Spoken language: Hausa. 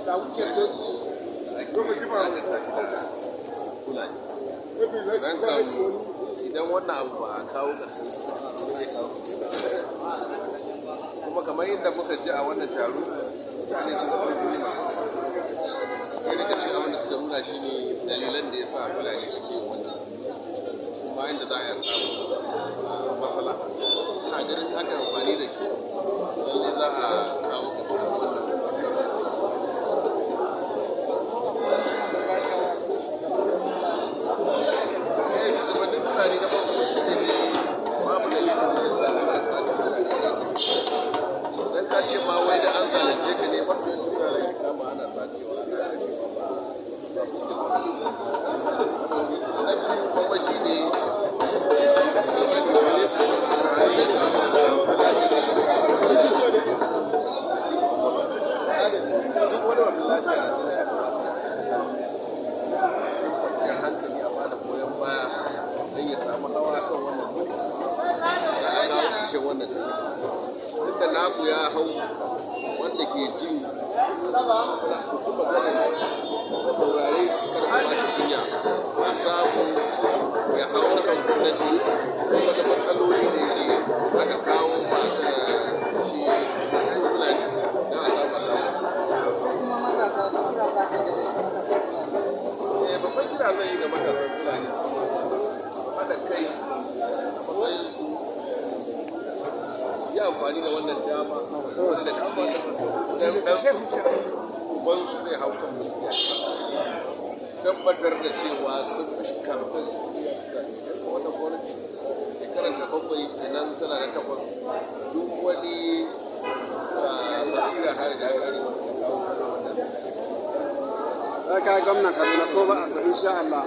Da ake alakanta shi da Fulani. Dan kam idan wannan abu ba a kawo ƙarshen shi ba, zai kawo. Kuma kamar inda muka ji a wannan taro, mutane sun fi nuna ɗaya daga cikin abin da suka nuna shine dalilan da ya sa Fulani suke yin wannan, kuma inda za a iya samun matsala. Ina ganin aka amfani da shi, lallai za a kawo ƙarshen wannan. Shugabannin Fulani, na farko shi ne babu dalilin da zai sa ana sata mutane. Dan ka ce ma wai da an zalunce ka ne, mafi yawancin mutane su kama ana sacewa, ana kashewa, ba ba su ke ba. Na biyu kuma shi ne sani ba duk wani wani lafiya cikin kwanciyar hankali a bada goyon baya don ya samu hawa kan wannan mulki da a kawo ƙarshen wannan tafiya. Tunda naku ya hau, wanda ke jin ku ji maganar saurare, kada ku bashi kunya, a samu ya hau kan gwamnati. Duk wata matsaloli da yake aka kawo mata shi su Fulani don a samu a kawo. Su kuma matasa da kira za ka gare su, matasa Fulani? Babban kira zan yi ga matasan Fulani, haɗa kai a matsayin su yi amfani da wannan dama. Wani daga cikin dan dan ubansu zai hau kan mulki, tabbatar da cewa sun karɓi su ya ci zaɓe. Yan wannan gwamnati shekarar ta 7 kenan, tana da 8. Duk wani basira ta riga ya kare mata ta kawo wannan. Ka gwamnan Kaduna ko ba a so, insha Allah.